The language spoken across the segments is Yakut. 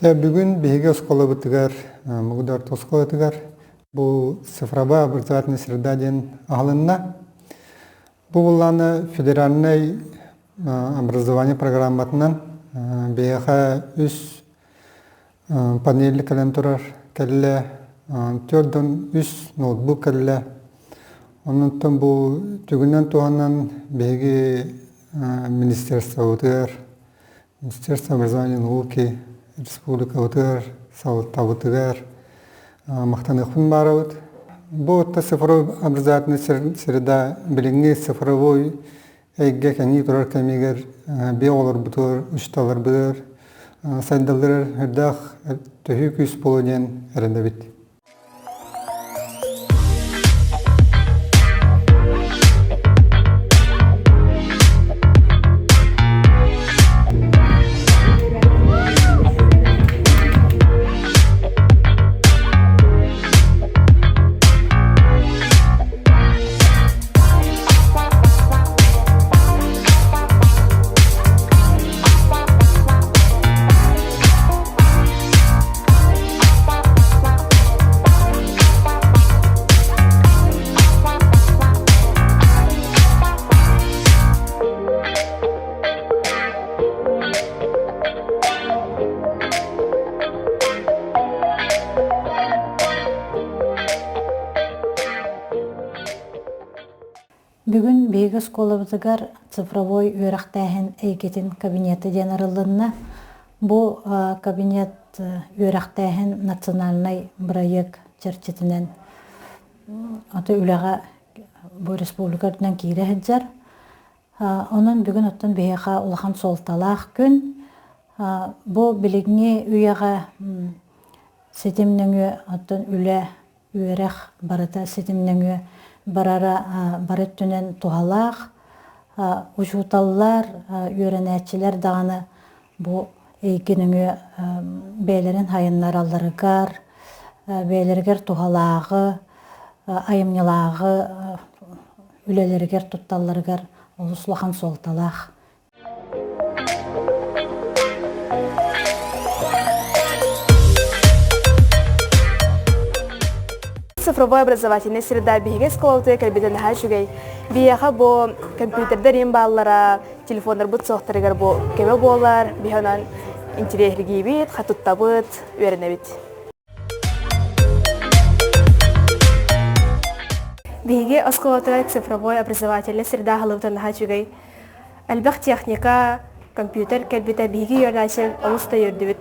Бүгүн биһиги оскуолабытыгар, Мугудар оскуолатыгар бу цифровая образовательная среда диэн аһылынна. Бу буллааны федеральнай образование программатынан биһиэхэ үс панель кэлэн турар кэллэ, төрдөн үс ноутбук кэллэ. Оннуттан бу түгүнэн туһанан биһиги министерствобытыгар Министерство образования и науки республикабытыгар, салалтабытыгар махтаныахпын баарабыт. Бу отто цифровой образовательная среда билиҥҥи цифровой эйгэ кэҥии турар кэмигэр биэ оҕолорбутугар, учууталларбытыгар сайдалларыгар үрдээх төһүү күүс буолуо диэн эрэнэбит. Бүгүн биһиги оскуолабытыгар цифровой үөрэхтээһин эйгэтин кабинета диэн арыллынна. Бу кабинет үөрэхтээһин национальнай бырайыак чэрчитинэн аты үлэҕэ бу республика үрдүнэн киирэ сылдьар. Онон бүгүн оттон биһиэхэ улахан суолталаах күн. Бу билиҥҥи үйэҕэ ситим нөҥүө оттон үлэ үөрэх барыта ситим нөҥүө барара бары өттүнэн туһалаах. Учууталлар, үөрэнээччилэр даҕаны бу эйгэ нөҥүө бэйэлэрин сайыннаралларыгар, бэйэлэригэр туһалааҕы, айымньылааҕы үлэлэригэр тутталларыгар олус улахан суолталаах. Цифровой образовательная среда биһиги оскуолабытыгар кэлбитэ наһаа үчүгэй. Биһиэхэ бу компьютердар им бааллара, телефоннарбыт суохтарыгар бу көмө буолар, биһи онон интириэһиргиибит, хатуттабыт, үөрэнэбит. Биһиги оскуолатыгар цифровой образовательная среда аһыллыбыта наһаа үчүгэй. Элбэх техника, компьютер кэлбитэ биһиги үөрэнээччилэр олус да үөрдүбүт.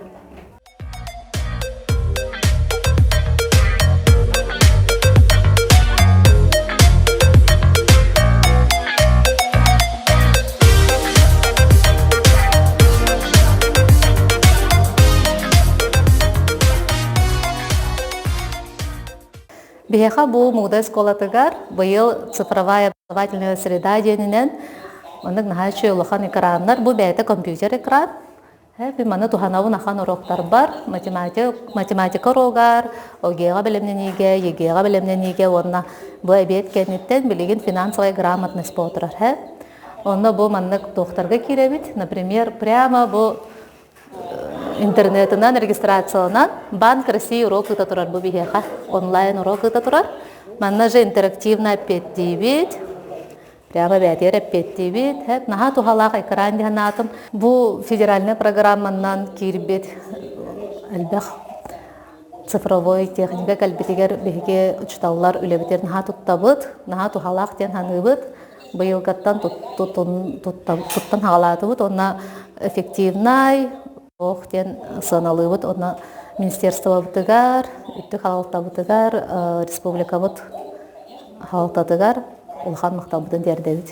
Биһиэхэ бу Мугудай оскуолатыгар быйыл цифровая образовательная среда диэнинэн маннык наһаа үчүгэй улахан экраннар, бу бэйэтэ компьютер экран. Мин маны туһанабын ахан уроктарбар, математика урогар, ОГЭ-ҕа бэлэмнэниигэ, ЕГЭ-ҕа бэлэмнэниигэ уонна бу эбиэт кэнниттэн билигин финансовая грамотность буола турар. Онно бу маннык туохтарга киирэбит. Например, прямо бу интернетынан регистрацияланан Банк России урок ыыта турар бу биһиэхэ онлайн урок ыыта турар. Манна же интерактивно эппиэттиибит. Прямо бээтигэр эппиэттиибит. Хэп наһаа туһалаах экран диэн аатым. Бу федеральнай программанан киирбит элбэх цифровой техника кэлбитигэр биһиги учууталлар үлэбитин наһаа туттабыт, наһаа туһалаах диэн саныыбыт. Быйылгаттан туттан хаҕалаатыбыт уонна эффективнай ох диэн сыаналыыбыт уонна министерствобытыгар, үрдүк хаалтабытыгар, республикабыт хаалтатыгар улахан махталбытын тиэрдэбит.